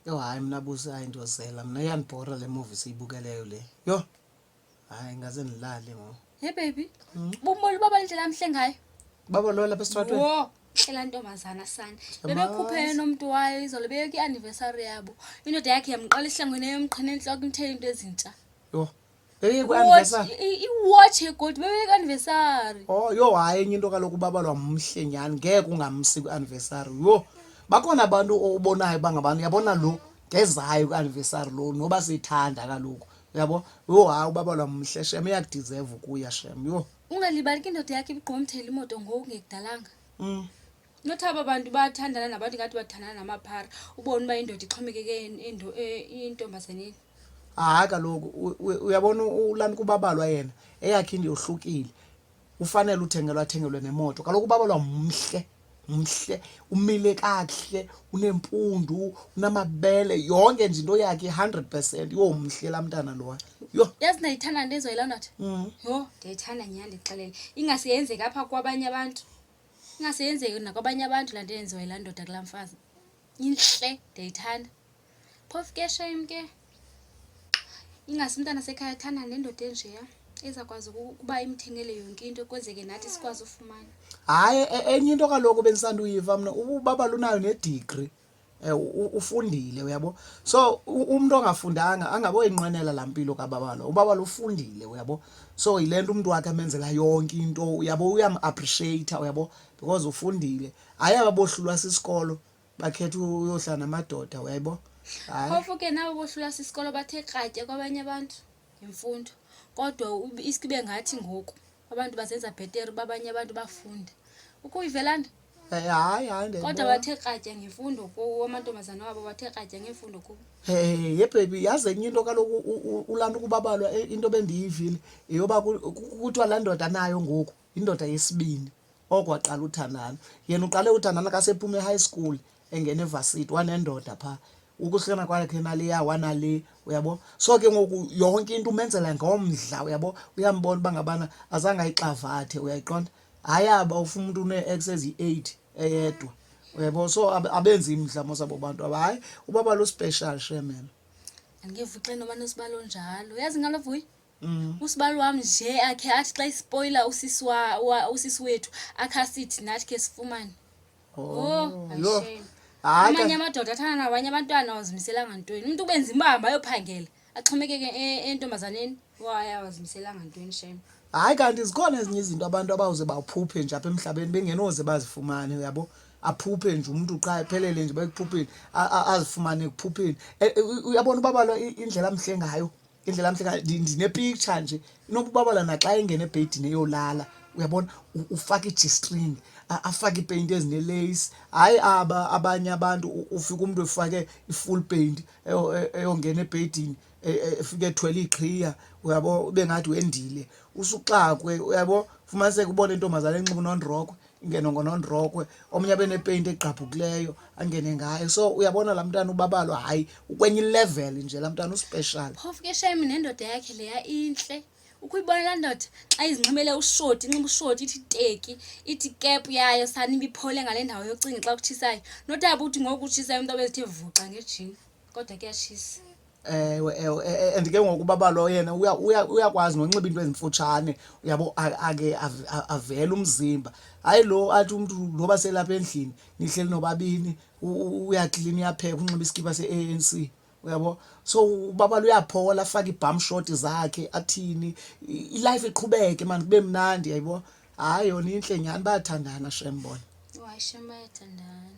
Yho hayi mna Busi, hayi ndiyozela mna, iyandibhora le movie siyibukeleyo le. Yho hayi ngaze ndilale ngoku. Hey baby, bumbona ubaba indlela amhle ngayo. Baba lo lapha esitratweni. Wo, hlela ntombazana sana. Bebekhuphe nomntu wayo izolo beye kwi-anniversary yabo. Indoda yakhe yamqala ehlangwini eyomqhina entloko imthele into ezintsha. Yho. Beye kwi-anniversary. Iwatch yegold bebe kwi-anniversary. Oh yho hayi enye into kaloku ubaba lwamhle nyhani ngeke ungamsi kwi-anniversary. Yho. Bakhona abantu obonayo bangabantu yabona lo ngezayo kwi-anniversary lo noba siyithanda kaloku. Uyabo? Yho hayi ubaba lwamhle shem uyakudeserve ukuya shem. Yho. Ungalibali ke indoda yakhe ibigqomthela imoto ngoku ngekudalanga. Not aba bantu bathandana nabantu ngathi bathandana namaphara. Ubone uba indoda ixhomekeke intombazaneni. Hayi kaloku uyabona ulana kubabalwa yena eyakhe into yohlukile. Ufanele uthengelwa athengelwe nemoto. Kaloku ubabalwa mhle, mhle, umile kakuhle, unempundu, unamabele, yonke nje into yakhe 100%. Yho mhle laa mntana lowa. Yho. Yazi ndiyayithanda nto ezoyilaa ndoda. Yho, ndiyayithanda nyhani ndixelele. Ingase yenzeke apha kwabanye abantu. Ingase yenzeke nakwabanye abantu laa nto yenziwa yilaa ndoda kulaa mfazi. Intle, ndiyayithanda. Phofu ke shame ke ingase umntana sekhaya athanda nendoda enjeya ezakwazi ukuba imthengele yonke into kwenzeke nathi sikwazi ufumana. Hayi enye into kaloku bendisanda uyiva mna ubaba lunayo nedegree. Ufundile uyabo. So umuntu ongafundanga angaboyinqwenela laa mpilo kababalo. Ubabalo ufundile uyabo. So yile nto umntu wakhe amenzela yonke into uyabo, uyam-appreciate uyabo because ufundile. Hayi aba bohlulwa sisikolo bakhetha uyohlala namadoda uyayibo. Hayi. Phofu ke nabo bohlulwa sisikolo bathe kratya kwabanye abantu yimfundo. Kodwa isikube ngathi ngoku abantu bazenza bhetere uba abanye abantu bafunde. Ukuyivelana? Hayi hayi ndiyayibona. Kodwa bathe kratya ngemfundo kuwo amantombazana wabo bathe kratya ngemfundo kubo. Hey ye baby yazi enye into kaloku ulaa nto kubabalwa into bendiyivile yeyoba kuthiwa laa ndoda nayo ngoku yindoda yesibini oko waqala uthandana. Yena uqale uthandana kasephuma e-high school engena evasithi wanendoda phaa. Ukuhlukana kwakhe naleya wanale uyabo. So ke ngoku yonke into umenzela ngomdla uyabo. Uyambona uba ngabana azange ayixavathe uyayiqonda. Hayi aba ufuna umntu unee-ex eziyi-8 eyedwa uyabo. So abenzi imdla mos abo bantu aba. Hayi ubaba lo special shem yena. Andikevi xa noba nosibalo onjalo. Uyazi ngalo Vuyi? Usibalo wam nje akhe athi xa ispoiler usisi usisi wethu akhe asithi nathi khe sifumane. Oh, yho. shame. Hayi Amanye amadoda athanda nabanye abantwana awazimiselanga ntweni. Umntu kubenzima uba ahambe ayophangela axhomekeke entombazaneni. Waye awazimiselanga ntweni shame. Hayi kanti zikhona ezinye izinto abantu abawuze baphuphe nje apha emhlabeni bengenoze bazifumane uyabo. Aphuphe nje umntu qha ephelele nje bekuphupheni azifumane ekuphupheni. Uyabona ubabalo indlela amhle ngayo. Indlela amhle ngayo ndine-picture nje inoba ubabala naxa engena ebhedini eyolala uyabona ufaka i-G-string afake iipeyinti ezineleyisi. Hayi aba abanye abantu ufika umntu efake i-full paint eyongena ebhedini efike ethwele iqhiya uyabo ube ngathi wendile usuxakwe uyabo. Fumaniseke ubone intombazana enxiba unondrokhwe ingene ngonondrokhwe omnye abe nepeyinti egqabhukileyo angene ngayo. So uyabona laa mntana ubabalwa hayi ukwenye ilevel nje laa mntana uspecial. Phofu ke shame nendoda yakhe leya intle. Ukuyibona laa ndoda xa izinxibele ushoti, inxiba ushoti ithi teki, ithi kephu yayo sana ibiphole ngale ndawo yocinga xa kutshisayo. Not abo uthi ngoku kutshisayo umntu abe vuxa ngejini kodwa kuyatshisa. Ewe, ewe, and ke ngoku ubaba lo yena uyakwazi nonxiba into ezimfutshane uyabo ake avele umzimba. Hayi lo athi umntu noba selapha endlini nihleli nobabini uyaklina uyapheka unxiba iskipa se-ANC uyabo. So ubaba lo uyaphola afake ii-bum short zakhe athini ilife iqhubeke maan kube mnandi uyayibo. Hayi yona intle nyhani bayathandana shem bona. Hayi shem bayathandana.